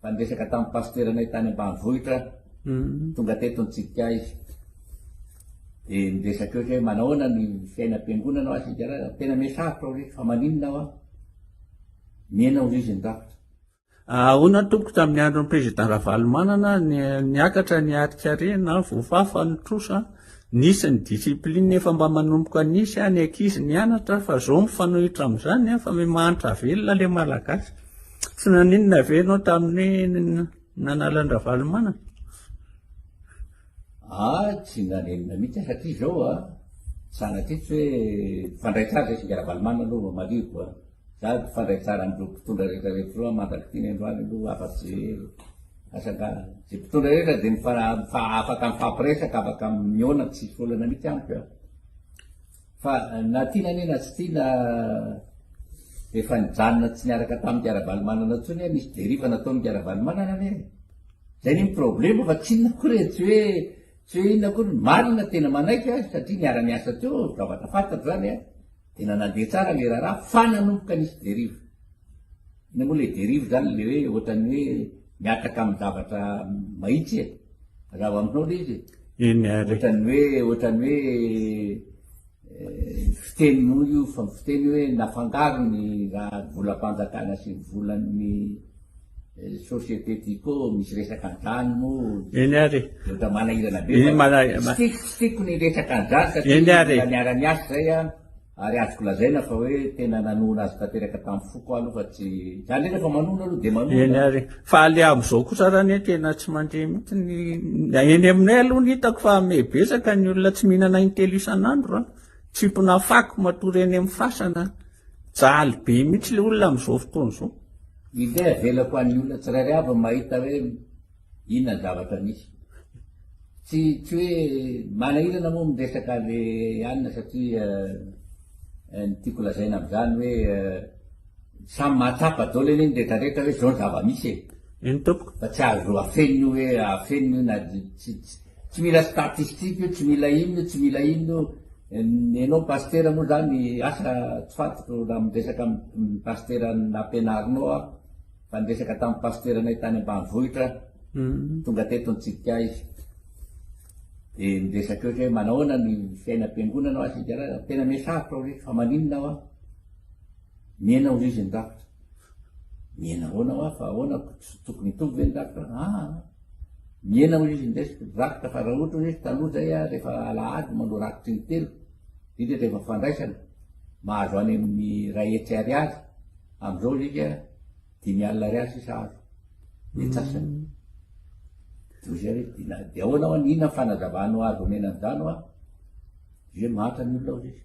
Fa niresaka tamin'ny pasiteranay tany ambanivohitra aho, tonga teto nitsidika ahy izy. Dia niresaka eo izy hoe manahoana ny fiainam-piangonana hoa sy izy, tena mihasarotra hoy izy, fa maninona hoa? Mihena hoy izy ny rafitra. Ahoana tompoko tamin'ny andron'ny président Ravalomanana niakatra ny harin-karena, voafafa ny trosa, nisy ny discipline efa mba manomboka nisy ny ankizy nianatra fa zao mifanohitra amin'izany fa mahantra velona le malagasy. Tsy naninona ve ianao tamin'ny nanala an-dRavalomanana? Ah, tsy nanenina mihitsy aho satria izao a, sanatria tsy hoe mifandray tsara isika Ravalomanana aloha marihiko a. Za mifandray tsara amin'ireo mpitondra rehetra rehetra ireo aho mandrak'ity ny androany aloha afa-tsy asa angaha. Izay mpitondra rehetra dia afaka mifampiresaka, afaka mihaona tsisy olana mihitsy amiko a. Fa na tiana anie na tsy tiana rehefa nijanona tsy niaraka tamin'i Ingahy Ravalomanana intsony aho, nisy derive nataon'i Ingahy Ravalomanana anie e. Zay anie ny problema fa tsy inona akory e, tsy hoe tsy hoe inona akory, marina tena manaiky aho satria niara-niasa teo, zavatra fantatro zany a, tena nandeha tsara le raharaha fa nanomboka nisy derive. Inona moa le derive zany le hoe ohatran'ny hoe mihataka amin'ny zavatra mahitsy e. Mazava aminao le izy e. Eny ary. Ohatran'ny hoe ohatran'ny hoe fiteny moa io fa fiteny hoe nafangaro ny raha volam-panjakana sy ny volan'ny société Tiko misy resaka an'izany moa. Eny ary. Ohatra manahirana be. Eny mana- Tsy tiako tsy tiako ny resaka an'izany satria Eny ary. niara-niasa zay an. Ary azoko lazaina fa hoe tena nanohana azy tanteraka tamin'ny foko aho aloha fa tsy, za ndray rehefa manohana aloha dia manohana. Eny ary. Fa le amin'izao kosa ary anie tena tsy mandeha mihitsy ny, eny aminay aloha ny hitako fa miha betsaka ny olona tsy mihinana intelo isan'andro an, tsimpona fako matory eny amin'ny fasana, jaly be mihitsy le olona amin'izao fotoana izao. Ilay avelako an'ny olona tsirairay avy mahita hoe inona ny zavatra misy. Tsy tsy hoe manahirana moa miresaka le anona satria ny tiako lazaina amin'izany hoe samy mahatsapa daholo anie ny retraretra hoe zao ny zava-misy e. Eny tompoko. Fa tsy azo afenina io hoe afenina io na tsy tsy mila statistique io, tsy mila inona io, tsy mila inona io. Enao pasitera moa zany asa tsy fantatro raha miresaka amin'ny pasitera nampianarinao aho. Fa niresaka tamin'ny pasiteranay tany ambanivohitra aho, tonga teto nitsidika ahy izy. Dia niresaka eo izy hoe manahoana ny fiainam-piangonana hoa sy izy, tena mihasarotra hoy izy, fa maninona hoa? Mihena hoy izy ny rafitra. Mihena ahoana hoa fa ahoana tsy tokony hitovy ve ny rafitra? Ah, mihena hoy izy ny resaka rakitra fa raha ohatra hoy izy taloha zay aho rehefa alahady manao rakitry ny telo, indrindra rehefa fandraisana, mahazo any amin'ny 100 ariary, Amin'izao isika 50 ariary sisa azo ny antsasany. Dia hoy izy hoe dina, dia ahoana ho'a, inona ny fanazavanao azo omena an'izany ho'a? Dia hoe mahantra ny olona hoy izy.